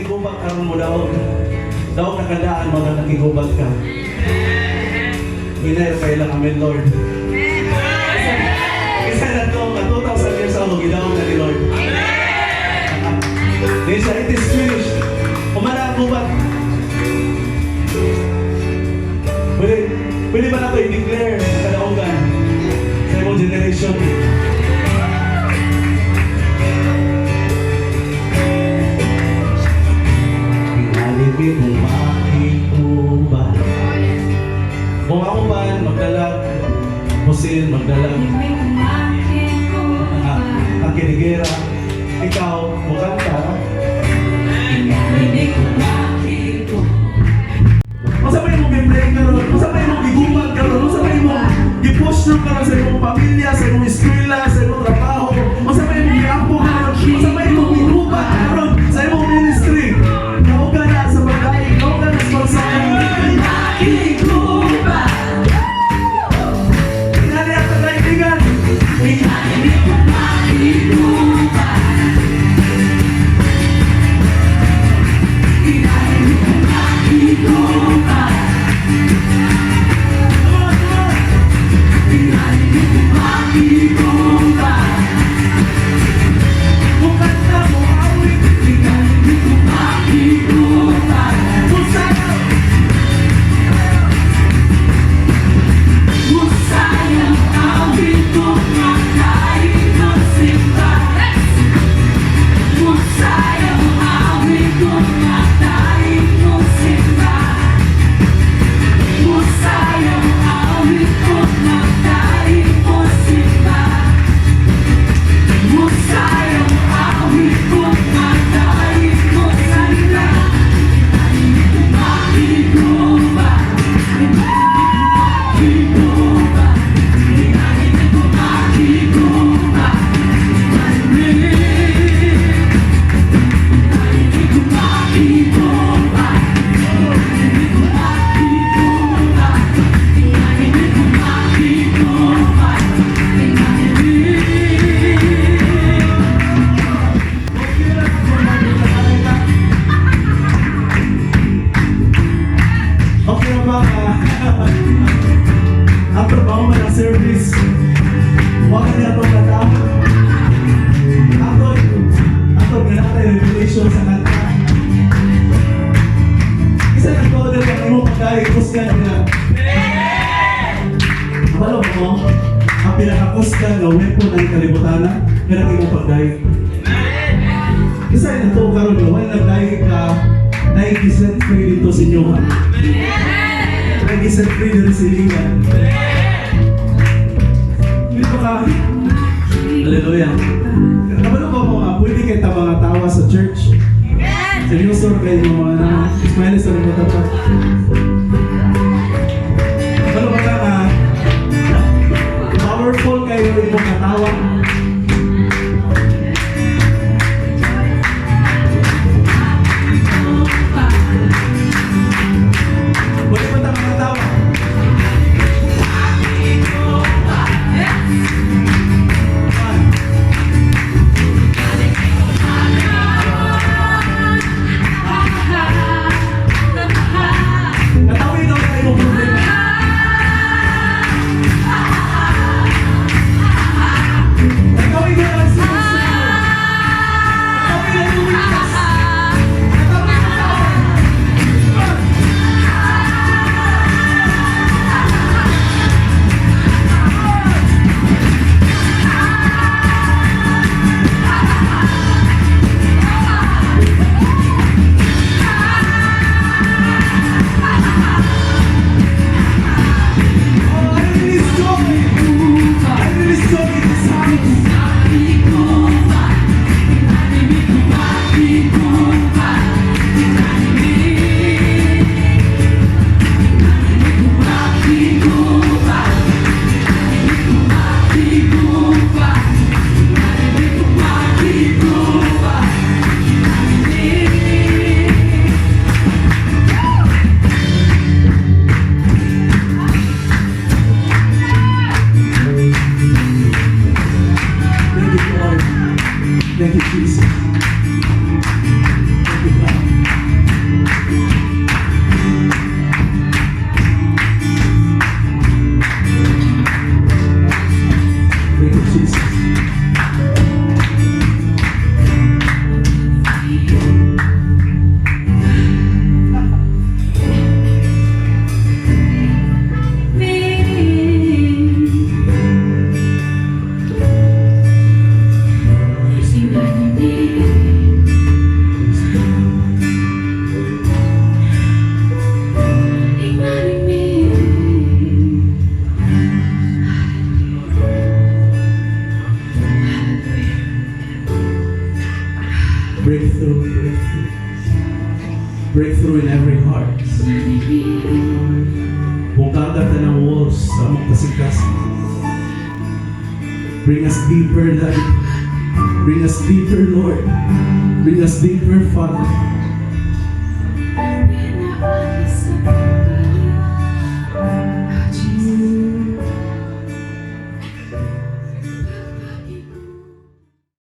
Makigubat karon mo daog. Daog na kandaan mo na nakigubat ka. Hinay kay lang, amen, Lord. Isa na to, nga 2,000 years ago, gidaog na ni Lord. Di siya, "It is finished." Humana ang gubat. Pwede ba na ito i-declare ang kadaogan sa imong generation? Tingali mi kumakikubat. Kung ako ba magdalag, pusil, magdalag, ang kinigera, ikaw, mukanta. Unsa may imong gi-play karon? Unsa may imong gigubat karon? Unsa may imong gi-push through karon sa imong pamilya, sa imong eskwela, sa imong trabaho? Unsa may imong giampo karon? Unsa may imong gigubat karon sa imong ministry? Kauga na sa pagdaig, kauga na sa pagsakay. Tinali ang kaibigan. Come on, come on. Mukanta mo awit. Musayaw. Okay ra kung magkakita. Okay ra ba ka? Ang trabaho man ang service. Huwag ka niya itong kanta. Atod, atod nga natay revelation sa kanta. Isa na ko din ang imong pagdaig kusgan nila. Kabalo mo, ang pinakakusgan nga weapon ng kalibutan kanang imong pagdaig. Isa na to karon nga while nagdaig ka, naigi-set free dito sa inyo, ha? Naigi-set free dito sa Ilingan. Dito ka. Hallelujah. Kabalo ko mo nga, pwede kay ta mga tawa sa church. Seryoso kayo yung mga na, smile sa mga tapat. Kabalo ba ka nga, powerful kayo imong katawa? Pwede ba ta mga tawa? One. Breakthrough, breakthrough. Breakthrough in every heart. Bungkaga tanang walls sa among kasing-kasing. Bring us deeper, Daddy. Bring us deeper, Lord. Bring us deeper, Father.